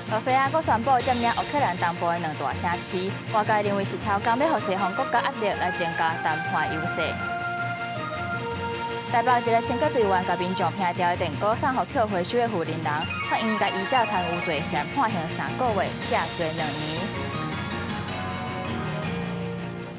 羅西亞閣宣布佔領烏克蘭東部的兩大城市，外界認為是挑工欲予西方國家壓力來增加談判優勢。台北一个清潔隊員共民眾拼掉的電鍋送予捡回收的婦人，法院共依照貪污罪嫌判刑3個月，寄坐2年。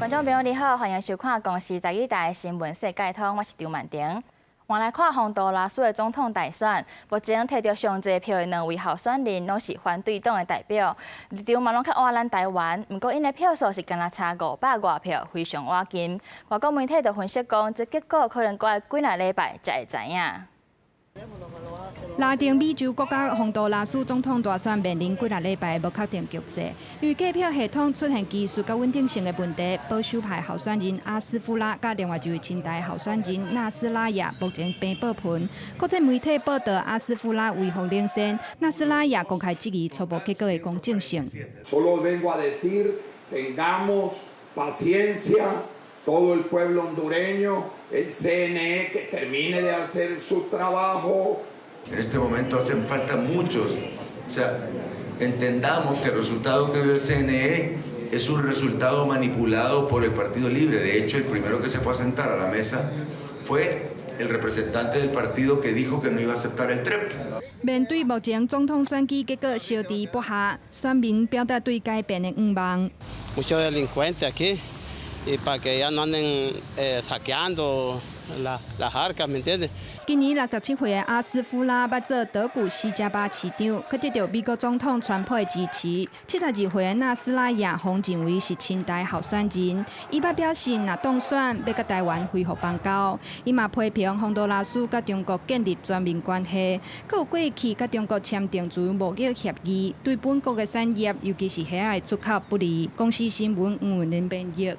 觀眾朋友你好，歡迎收看公視台語台新聞世界通，我是張曼婷。換來看宏都拉斯的總統大選，目前提著上濟票的兩位候選人攏是反對黨的代表，立場嘛攏較倚咱台灣，毋過𪜶的票數是敢若差500外票，非常倚近。外國媒體就分析講，這結果可能閣愛幾若禮拜才會知影。拉丁美洲國家宏都拉斯總統大選面臨幾若禮拜無確定局勢，因為計票系統出現技術佮穩定性的問題，保守派候選人阿斯夫拉佮另外一位親台候選人納斯拉亞目前平報盤。國際媒體報道阿斯夫拉微幅領先，納斯拉亞公開質疑初步結果的公正性。 Solo vengo a decir, tengamos paciencia, todo el pueblo hondureño, el CNE que termine de hacer su trabajo. En este momento hacen falta muchos. O sea, entendamos que el resultado que dio el CNE es un resultado manipulado por el Partido Libre. De hecho, el primero que se fue a sentar a la mesa fue el representante del partido que dijo que no iba a aceptar el TREP. 面對目前總統選舉結果相持不下，選民表達對改變的願望。 Mucho delincuente aquí y para que ya no anden saqueando las arcas, ¿me entiendes? 今年67歲的阿斯夫拉捌做德古西加巴市長，閣得著美國總統川普的支持。72歲的納斯拉亞予認為是親台候選人，伊捌表示若當選，欲佮台灣恢復邦交。伊嘛批評宏都拉斯佮中國建立全面關係，閣有過去佮中國簽訂自由貿易協議，對本國的產業，尤其是蝦仔的出口不利。公視新聞黃文玲編譯。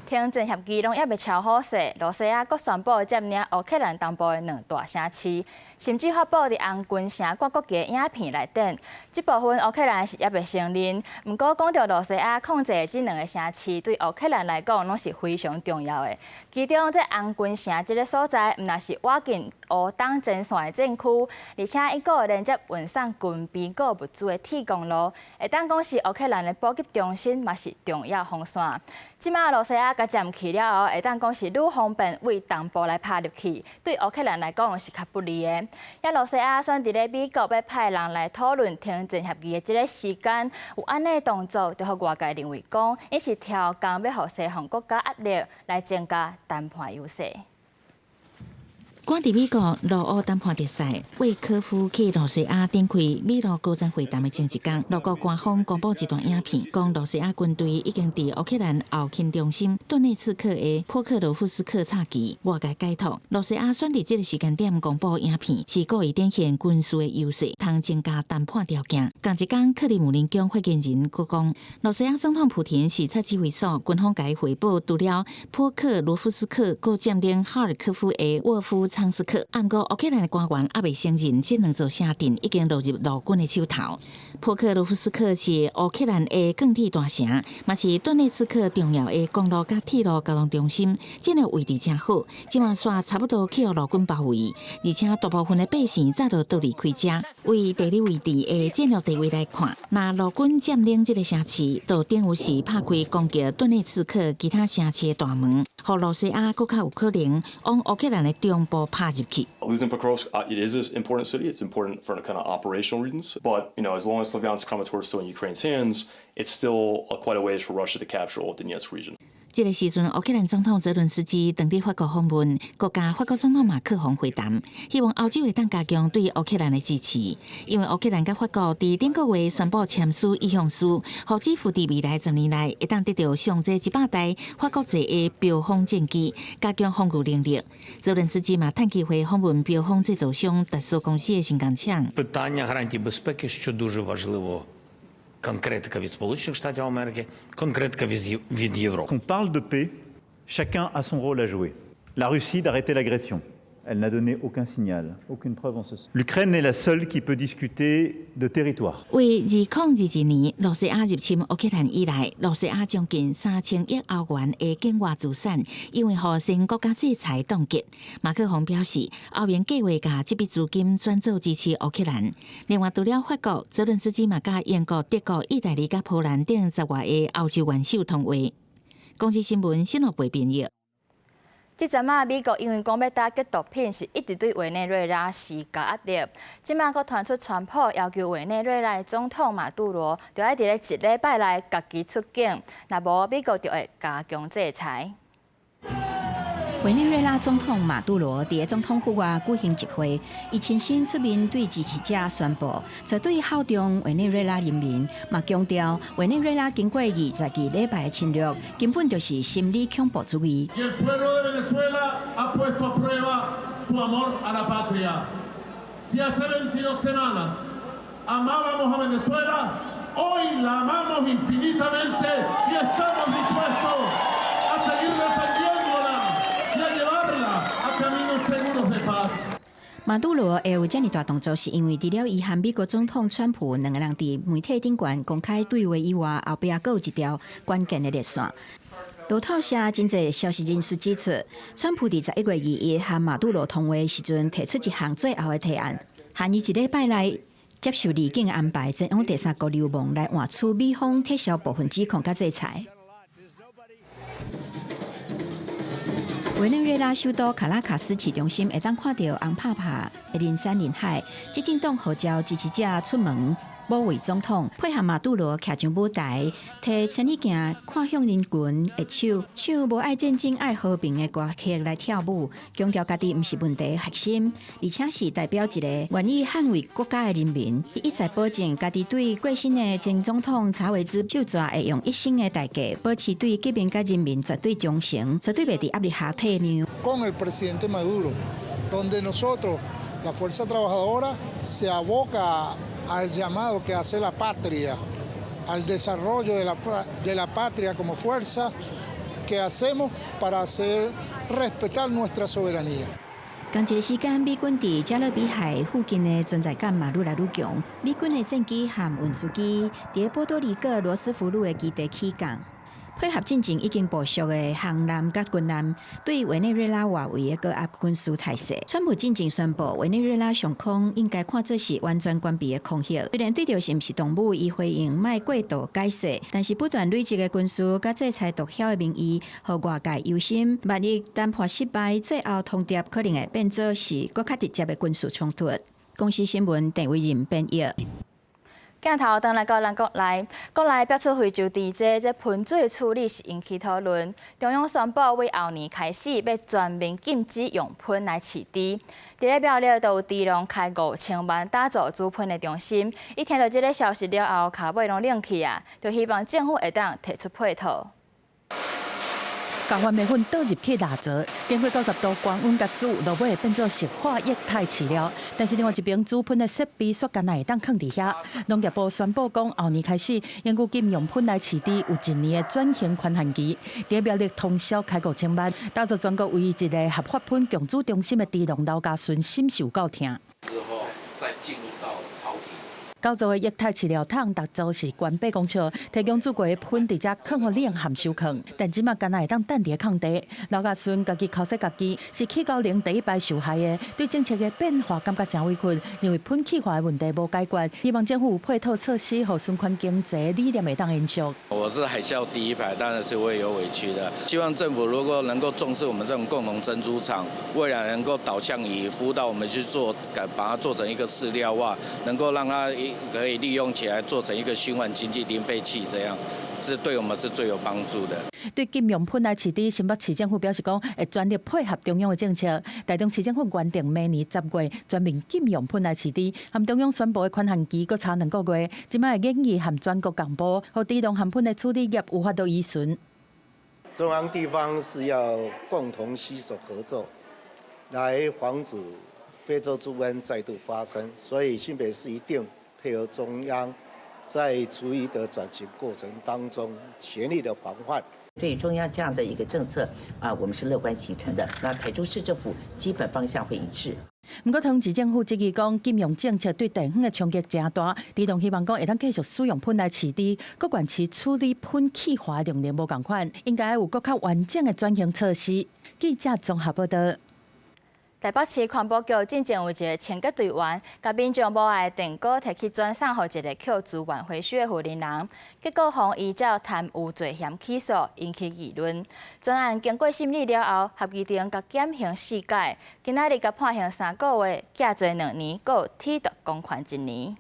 停戰協議攏猶未敲好勢，羅西亞閣宣布佔領烏克蘭東部的兩大城市，甚至發布佇紅軍城掛國旗的影片內底。這部分烏克蘭是猶未承認，毋過講著羅西亞控制的這兩个城市，對烏克蘭來講攏是非常重要的。其中，這紅軍城這个所在，毋但是倚近烏東前線的戰區，而且伊閣會連接運送軍備閣物資的鐵公路，會當講是烏克蘭的補給中心，嘛是重要防線。這馬羅西亞共佔去了後，會當講是愈方便對東部來拍入去，對烏克蘭來講是較不利的。遐羅西亞選佇咧美國欲派人來討論停戰協議的這个時間，有按呢動作，就予外界認為講，𪜶是挑工欲予西方國家壓力來增加談判優勢。趕佇美國俄烏談判特使魏科夫去羅西亞展開美羅高層會談的前一工，俄國官方公布一段影片，講羅西亞軍隊已經佇烏克蘭後勤中心頓內茨克的波克羅夫斯克插旗。外界解讀，羅西亞選佇這个時間點公布影片，是故意展現軍事的優勢，通增加談判條件。仝一工，克里姆林宮發言人閣講，羅西亞總統普廷視察指揮所，軍方共伊匯報，除了波克羅夫斯克，閣佔領哈爾科夫的沃夫昌斯克，毋過烏克蘭的官員猶未承認這兩座城鎮已經落入俄軍的手頭。波克羅夫斯克是烏克蘭的鋼鐵大城，嘛是頓內茨克重要的公路佮鐵路交通中心，這个位置誠好。這馬煞差不多去予俄軍包圍，而且大部分的百姓早就逃離開遮。為地理位置的戰略地位來看，若俄軍佔領這个城市，就等於是拍開攻擊頓內茨克其他城市的大門，予羅西亞閣較有可能往烏克蘭的中部拍入去。 Losing Pokrovsk, it is an important city. It's important for kind of operational reasons. But as long as Slavyansk, Kramatorsk is still in Ukraine's hands, it's still quite a ways for Russia to capture all of Donetsk region. 這个時陣，烏克蘭總統澤倫斯基當佇法國訪問，閣佮法國總統馬克宏會談，希望歐洲會當加強對烏克蘭的支持。因為烏克蘭佮法國佇頂個月宣布簽署意向書，予支付佇未來10年內會當得著上濟100台法國製的暴風戰機，加強防禦能力。澤倫斯基嘛趁機會訪問暴風製造商達索公司的新工廠。 Питання гарантій безпеки, що дуже важливо, конкретика від Сполучених Штатів Америки, конкретика від Європи. Qu'on parle de paix, chacun a son rôle à jouer. La Russie d'arrêter l'agression, Elle n'a donné aucun signal, aucune preuve en ce sens. L'Ukraine est la seule qui peut discuter de territoire. 為2022年羅西亞入侵烏克蘭以來，羅西亞將近3000億歐元的境外資產，因為予新國家制裁凍結。馬克宏表示，歐盟計劃共這筆資金轉做支持烏克蘭。另外，除了法國，澤倫斯基嘛佮英國、德國、意大利佮波蘭等10外个歐洲元首通話。公視新聞新聞部編譯。這陣仔美國因為講欲打擊毒品，是一直對委內瑞拉施加壓力。這馬閣傳出川普要求委內瑞拉總統馬杜羅，著愛佇咧一禮拜內共伊出境，若無美國就會加強制裁。委內瑞拉總統馬杜羅佇總統府外舉行集會，伊親身出面對支持者宣布，絕對效忠委內瑞拉人民，嘛強調委內瑞拉經過22禮拜的侵略，根本就是心理恐怖主義。 Y el pueblo de Venezuela ha puesto a prueba su amor a la patria. Si hace 22 semanas amábamos a Venezuela, hoy la amamos infinitamente y estamos dispuestos a seguir defendiéndola y a llevarla a caminos seguros de paz. 馬杜羅會有遮爾大動作，是因為除了伊和美國總統川普兩个人佇媒體頂懸公開對話以外，後壁閣有一條關鍵的熱線。路透社真濟消息人士指出，川普佇11月21和馬杜羅通話時陣，提出一項最後的提案，限伊一禮拜內接受離境安排，前往第三國流亡來換取美方撤銷部分指控佮制裁。委內瑞拉首都卡拉卡斯市中心會當看著紅拍拍的人山人海，執政黨號召支持者出門保衛總統，配合馬杜羅徛上舞台，提千里鏡看向人群的手，唱無愛戰爭愛和平的歌曲來跳舞，強調家己毋是問題核心，而且是代表一個願意捍衛國家的人民。伊一再保證，家己對過身的前總統查韋茲手逝會用一生的代價，保持對革命佮人民絕對忠誠，絕對袂佇壓力下退讓。 Con el presidente Maduro, donde nosotros, la Fuerza Trabajadora, se aboca al llamado que hace la patria, al desarrollo de la patria como fuerza que hacemos para hacer respetar nuestra soberanía. 仝一个時間，美軍佇加勒比海附近的存在感嘛愈來愈強。美軍的戰機和運輸機佇波多黎各羅斯福路的基地起降，配合進前已經部署的航艦佮軍艦，對委內瑞拉外圍的高壓軍事態勢。川普進前宣布，委內瑞拉上空應該看做是完全關閉的空域。雖然對著是毋是動武，伊回應莫過度解釋，但是不斷累積的軍事佮制裁毒梟的民意，予外界憂心。萬一談判失敗，最後通牒可能會變做是閣較直接的軍事衝突。公視新聞鄭惟仁編譯。鏡頭轉來到咱國內，國內爆出非洲豬災，這噴水處理是引起討論。中央宣布，為後年開始欲全面禁止用噴來飼豬。佇咧苗栗就有豬農開5000萬打造豬噴的中心。伊聽著這个消息了後，跤尾攏冷去啊！就希望政府會當提出配套。共原麵粉倒入去蠟槽，經過90度高溫共煮，落尾會變做石化液態飼料。但是另外一邊，豬噴的設備卻干焦會當囥佇遐。農業部宣布講，後年開始，永久禁用噴來飼豬，有一年的轉型寬限期。佇苗栗通銷開5000萬，打造全國唯一一个合法噴共煮中心的豬農劉家順心受夠疼。之後再進入到槽體。改造的液態飼料桶，逐座是懸8公尺，提供煮過的噴佇遮囥予冷和收囥。但這馬干焦會當等佇空地。劉家順家己剾洗家己，是去高齡第一排受害的，對政策的變化感覺誠委屈，認為噴氣化的問題無解決，希望政府有配套措施，予循環經濟理念會當延續。我是海嘯第一排，當然是會有委屈的。希望政府如果能夠重視我們這種共同珍豬場，未來能夠導向以輔導我們去做，改把它做成一個飼料化，能夠讓它可以利用起來做成一個循環經濟零廢棄，這樣是對我們是最有幫助的。對禁用噴來飼豬，新北市政府表示講，會全力配合中央的政策。台中市政府原定明年10月全面禁用噴來飼豬，和中央宣布的寬限期閣差2個月，這擺會研議和全國共步，予豬農和噴的處理業有法度依循。中央地方是要共同攜手合作，來防止非洲豬瘟再度發生，所以新北市一定配合中央，在厨餘的轉型過程當中，全力的防範。對於中央這樣的一個政策啊，我們是樂觀其成的。那台中市政府基本方向會一致。毋過，湯市政府質疑講，禁用政策對地方的衝擊誠大，陳時中希望講會當繼續使用糞來飼豬，閣縣市處理糞氣化量能無仝款，應該有閣較完整的轉型措施。記者綜合報道。台北市環保局進前有一个清潔隊員，共民眾無愛的電鍋提去轉送予一个抾資源回收的負責人，結果予依照貪污罪嫌起訴，引起議論。全案經過審理了後，合議庭共減刑四改，今仔日共判刑3個月，監坐2年，閣有褫奪公權一年。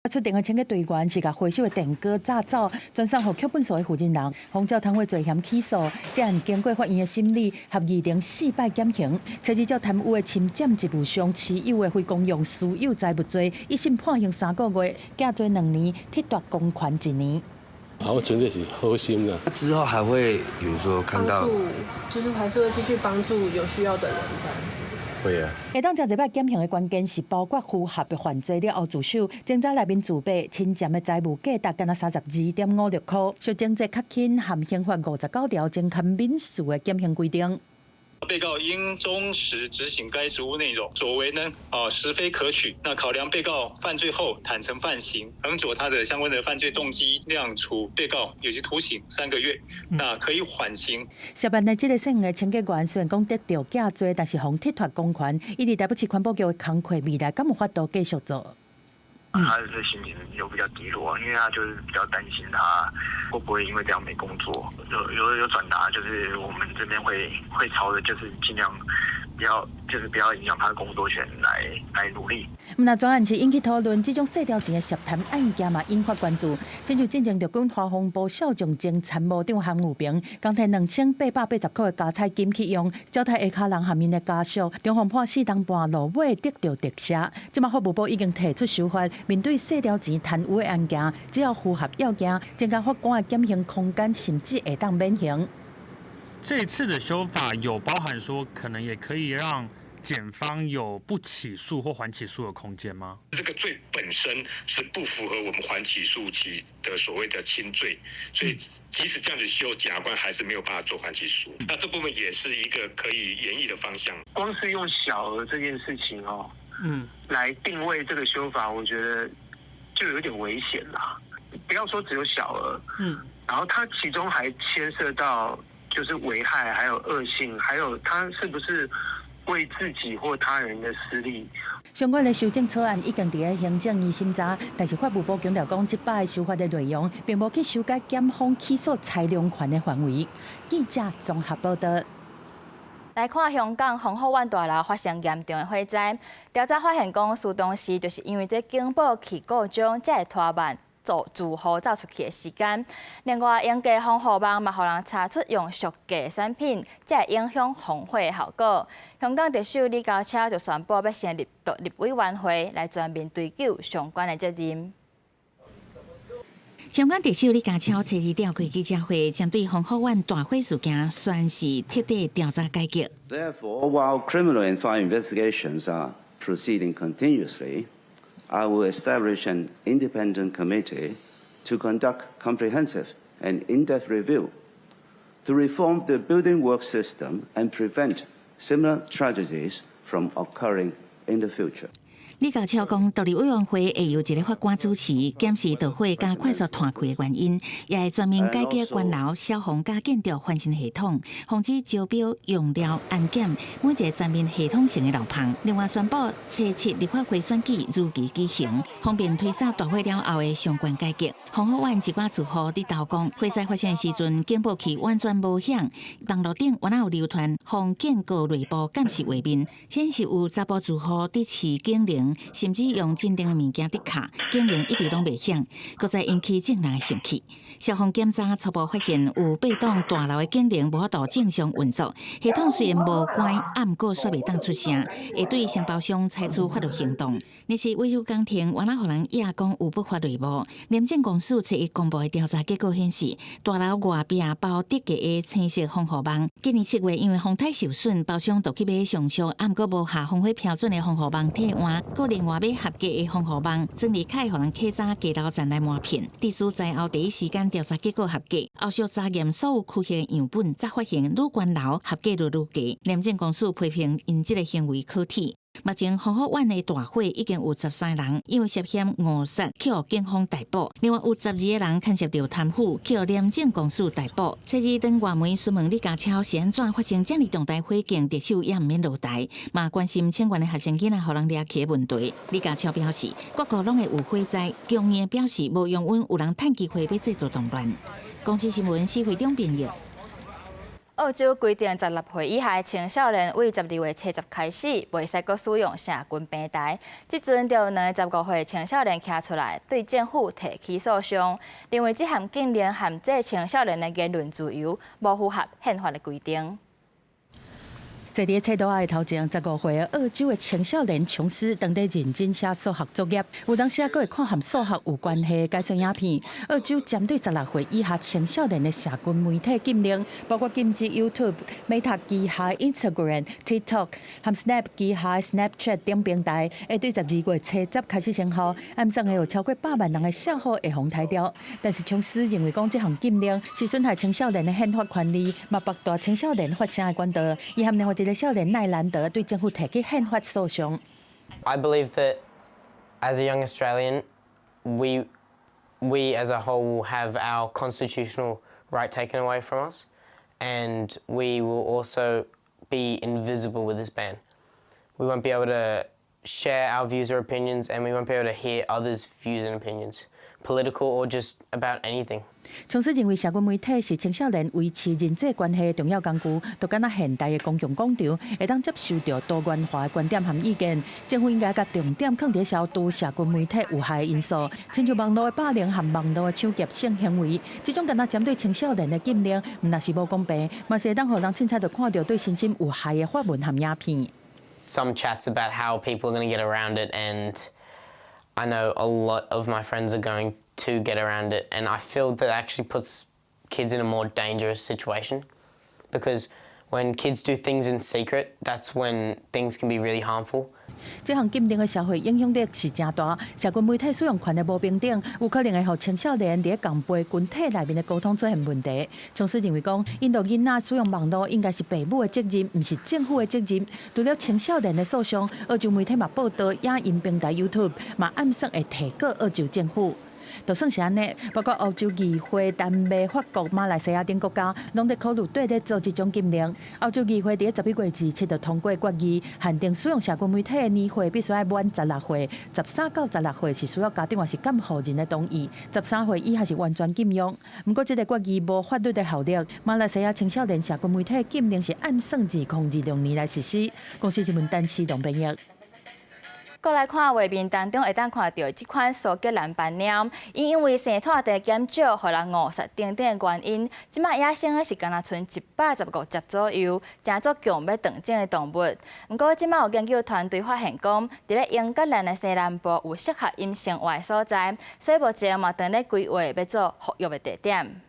出動的清潔隊員是共回收的電鍋炸走，轉送予抾糞埽的負責人，予照貪污罪嫌起訴。這案經過法院的審理，合議庭四擺減刑。初二照貪污的侵佔職務上持有的非公用私有財物罪，一審判刑3個月，監坐2年，褫奪公權一年。啊，我純粹是好心啦。之後還會，比如說看到，就是還是會繼續幫助有需要的人，這樣子。會啊。會當這擺減刑的關鍵是包括符合的犯罪了後自首，偵查內面自白侵佔的財物價值干焦32.56塊，屬情節較輕，含刑法59條增加免訴的減刑規定。被告應忠實執行該職務內容，所為呢啊實非可取。那考量被告犯罪後坦承犯行，衡酌他的相關的犯罪動機，量處被告有期徒刑3個月，那可以緩刑。涉案的這个姓的清潔員雖然講得著假罪，但是予褫奪公權，伊佇台北市環保局的工課未來敢有法度繼續做？他是心情有比較低落，因為他就是比較擔心他會不會因為這樣沒工作。有轉達，就是我們這邊會朝著就是盡量不要，就是不要影響他的工作權來努力。毋但專案是引起討論，這種細條錢的涉貪案件嘛引發關注。親像進前陸軍華防部少將前參謀長韓有平，共提2880塊的加彩金去用，招待下跤人和𪜶的家屬，中予判4冬半，落尾得著特赦。這馬法務部已經提出修法，面對細條錢貪污的案件，只要符合要件，增加法官的減刑空間，甚至會當免刑。這次的修法有包含說，可能也可以讓檢方有不起訴或緩起訴的空間嗎？這個罪本身是不符合我們緩起訴期的所謂的輕罪，所以即使這樣子修，檢察官還是沒有辦法做緩起訴。那這部分也是一個可以研議的方向。光是用小額這件事情哦，來定位這個修法，我覺得就有點危險啦。不要說只有小額，然後它其中還牽涉到就是危害，還有惡性，還有他是不是為自己或他人的私利。相關的修正草案已經佇咧行政院審查，但是法務部強調講，這擺修法的內容並無去修改檢方起訴裁量權的範圍。記者綜合報道。來看香港宏福苑大樓發生嚴重的火災，調查發現講，事當時就是因為這警報器故障，才會拖慢做住戶走出去的時間。另外，鷹架防護網嘛，予人查出用俗價產品，才會影響防火的效果。香港特首李家超就宣布欲成立獨立委員會來全面追究相關的責任。香港特首李家超初二召開記者會，針對宏福苑大火事件宣示徹底調查解決。 Therefore, while criminal and fire investigations are proceeding continuously, I will establish an independent committee to conduct comprehensive and in-depth review to reform the building work system and prevent similar tragedies from occurring in the future. 李家超講，獨立委員會會由一个法官主持，檢視導火佮快速湠開的原因，也會全面改革懸樓消防佮建築翻新系統，防止招標用料安檢每一个全面系統性的漏縫。另外宣布，初七立法會選舉如期舉行，方便推捒大火了後的相關改革。宏福苑一寡住戶佇投講，火災發生的時陣，警報器完全無響，網路頂原來有流傳防建構內部監視畫面，顯示有查埔住戶佇試警鈴，甚至用鎮定的物件佇敲，警鈴一直攏袂響，閣再引起眾人的生氣。消防檢查初步發現有八棟大樓的警鈴無法度正常運作，系統雖然無關，毋過煞袂當出聲，會對承包商採取法律行動。若是維修工程，原來予人掖講有不法內幕。廉政公署初一公布的調查結果顯示，大樓外壁包竹架的青色防護網，今年7月因為風颱受損，包商就去買上俗，毋過無合防火標準的防護網替換，閣閣另外買合格的防護網，裝佇較會予人稽查加油站來瞞騙。律師在後第一時間調查結果合格，後續查驗所有區域樣本，才發現愈懸流合格率愈低。廉政公署批評𪜶這个行為可恥。目前豐福苑的大火已經有13人因為涉嫌誤殺去予警方逮捕，另外有12個人牽涉著貪腐去予廉政公署逮捕。初二當外媒詢問李家超是按怎發生這麼重大火警，特首也毋免落台，嘛關心請願的學生囡仔予人掠去的問題。李家超表示，各國攏會有火災，強硬表示無容忍有人趁機會欲製造動亂。公視新聞施惠中編譯。澳洲規定16歲以下青少年對12月初10開始，袂使閣使用社群平台。這陣就有兩個15歲青少年徛出來，對政府提起訴訟，認為這項禁令限制青少年的言論自由，無符合憲法的規定。坐佇冊桌仔的頭前，15歲的澳洲的青少年瓊斯，當咧認真寫數學作業，有當時閣會看和數學有關係的解說影片。澳洲針對十六歲以下青少年的社群媒體禁令，包括禁止 YouTube、Meta 旗下 Instagram、TikTok 和 Snap 旗下 Snapchat 等平台，會對12月初10開始生效。按算會有超過100萬人的帳號會予刣掉。但是瓊斯認為講，這項禁令是損害青少年的憲法權利，嘛剝奪青少年發聲的管道。伊和另外一個少年奈蘭德對政府提起憲法訴訟。 I believe that as a young Australian, we as a whole will have our constitutional right taken away from us, and we will also be invisible with this ban. We won't be able to share our views or opinions, and we won't be able to hear others' views and opinions, political or just about anything. 瓊斯認為，社群媒體是青少年維持人際關係的重要工具，就敢若現代的公共廣場，會當接受著多元化的觀點和意見。政府應該共重點放佇消除社群媒體有害的因素，親像網路的霸凌和網路的搶劫性行為，這種敢若針對青少年的禁令，毋但是無公平，嘛是會當予人凊彩就看著對身心有害的發文和影片。 Some chats about how people are going to get around it, and I know a lot of my friends are going to get around it, and I feel that actually puts kids in a more dangerous situation because when kids do things in secret, that's when things can be really harmful. 這項禁令的社會影響力是誠大，社群媒體使用權的無平等，有可能會予青少年佇共輩群體內面的溝通出現問題。瓊斯認為講，引導囡仔使用網路應該是父母的責任，毋是政府的責任。除了青少年的訴訟，澳洲媒體嘛報導，影音平台 YouTube 嘛暗算會提告澳洲政府。就算是按呢，包括歐洲議會、丹麥、法國、馬來西亞等國家，攏佇考慮綴咧做這種禁令。歐洲議會佇11月27就通過決議，限定使用社群媒體的年歲必須愛滿十六歲，13到16歲是需要家長抑是監護人的同意，13歲以下是完全禁用。毋過，這个決議無法律的效力。馬來西亞青少年社群媒體禁令是按算2026年來實施。公視新聞陳思龍編譯。閣來看畫面當中，會當看著這款蘇格蘭斑貓，𪜶因為生湠地減少，予人誤殺等等的原因，這擺野生的是干焦賰115隻左右，成做強欲斷種的動物。毋過，這擺有研究團隊發現講，佇咧英格蘭的西南部有適合𪜶生活的所在，所以目前嘛正咧規劃欲做復育的地點。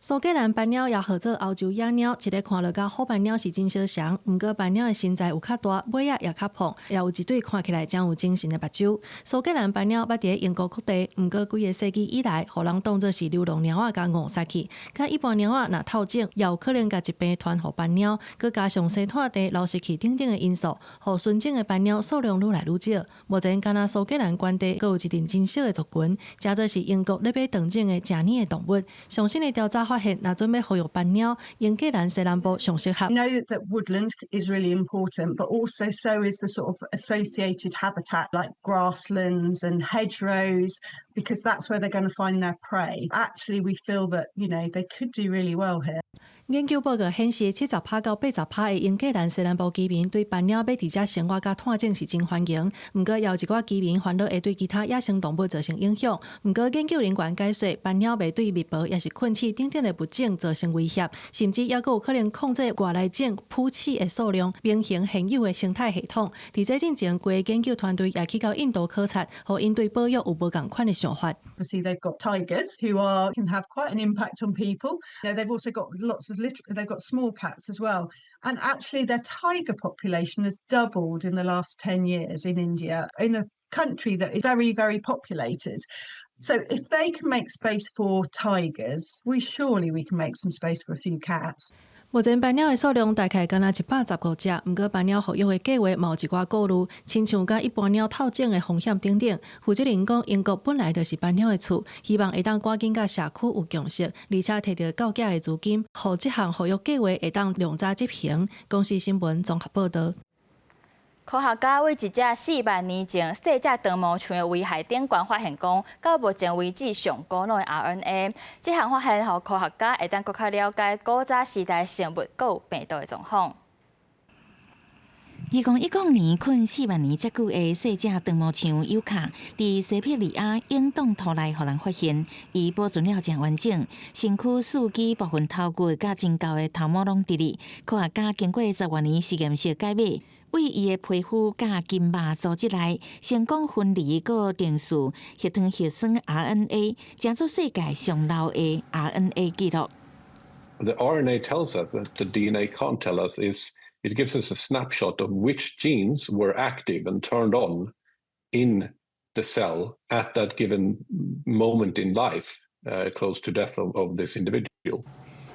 蘇格蘭斑貓也號做歐洲野貓，一个看落佮虎斑貓是真相像，毋過斑貓的身材有較大，尾仔也較膨，也有一對看起來誠有精神的目睭。蘇格蘭斑貓捌佇英國各地，毋過幾个世紀以來，予人當做是流浪貓仔共誤殺去。佮一般貓仔若透種，也有可能共疾病傳予斑貓，閣加上生湠地流失去等等的因素，予純種的斑貓數量愈來愈少。目前，干焦蘇格蘭原地閣有一陣真小的族群，誠做是英國咧欲斷種的誠年的動物。上新的調查發現，若準備復育斑貓，英格蘭西南部上適合。 We know that woodland is really important, but also so is the sort of associated habitat like grasslands and hedgerows, because that's where they're going to find their prey. Actually, we feel that they could do really well here. 研究報告顯示，70%到80%的英格蘭西南部居民對斑貓欲佇遮生活佮湠種是真歡迎。毋過，也有一寡居民煩惱會對其他野生動物造成影響。毋過，研究人員解說，斑貓袂對蜜蟳抑是困鼠等等的物種造成威脅，甚至猶閣有可能控制外來種蹼鼠的數量，平衡現有的生態系統。佇這進前，規个研究團隊也去到印度考察，予𪜶對保育有無仝款的想法。 Obviously, they've got tigers who can have quite an impact on people. They've also got lots of Little, they've got small cats as well. And actually, their tiger population has doubled in the last 10 years in India, in a country that is very, very populated. So if they can make space for tigers, we surely we can make some space for a few cats. 目前斑貓的數量大概敢若115隻，毋過斑貓復育的計劃嘛有一寡顧慮，親像佮一般貓透疹的風險等等。負責人講，英國本來就是斑貓的厝，希望會當趕緊佮社區有共識，而且提著狗仔的資金，予這項復育計劃會當量早執行。公視新聞綜合報導。科學家對一隻4萬年前細隻長毛象的遺骸頂懸發現講，到目前為止上古老的 RNA。這項發現，予科學家會當閣較了解古早時代生物閣有病毒的狀況。2010年，睏4萬年遮久的細隻長毛象尤卡，佇西伯利亞永凍土內予人發現，伊保存了誠完整，身軀、四肢、部分頭骨佮真厚的頭毛攏佇咧。科學家經過10外年實驗室解碼，對伊的皮膚佮筋肉組織內成功分離閣定序核糖核酸 RNA，成做世界上老的 RNA 記錄。 The RNA tells us that the DNA can't tell us is it gives us a snapshot of which genes were active and turned on in the cell at that given moment in life, close to death of this individual.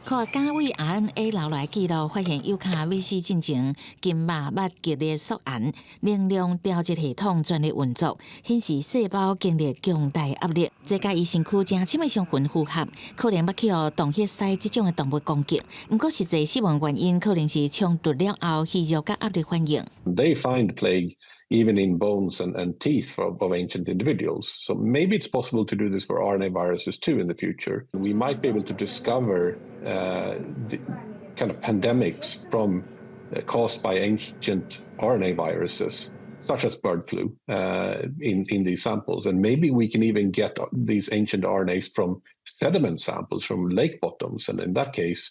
科學家對 RNA 留來記錄，發現尤卡未死進前，筋肉捌激烈縮延，能量調節系統全力運作，顯示細胞經歷強大壓力。這佮伊身軀誠深的傷痕符合，可能捌去予洞穴獅這種的動物攻擊。毋過實際死亡原因可能是衝突了後虛弱佮壓力反應。 They find plague even in bones and teeth of ancient individuals. So maybe it's possible to do this for RNA viruses too in the future. We might be able to discover the kind of pandemics from caused by ancient RNA viruses, such as bird flu, in these samples. And maybe we can even get these ancient RNAs from sediment samples from lake bottoms. And in that case,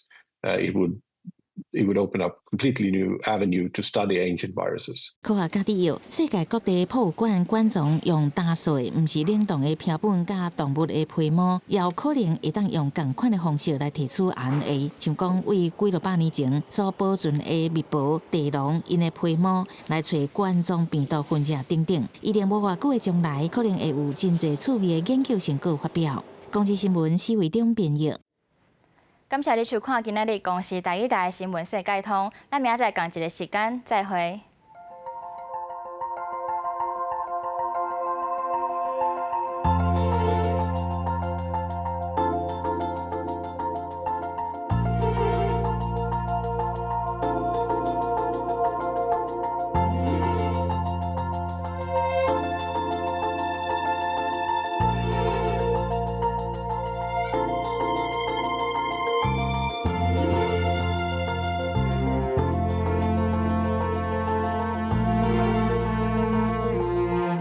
it would open up completely new avenue to study ancient viruses. 科學家指出，世界各地博物館館藏用打碎，毋是冷凍的標本佮動物的皮毛，也有可能會當用仝款的方式來提取 RNA。像講對幾落百年前所保存的蜜婆地龍𪜶的皮毛來揣冠狀病毒分子等等。預定無偌久的將來，可能會有真濟趣味的研究成果發表。公視新聞施偉中編譯。感謝你收看今仔日公視台語台的新聞世界通，咱明仔載仝一个時間再會。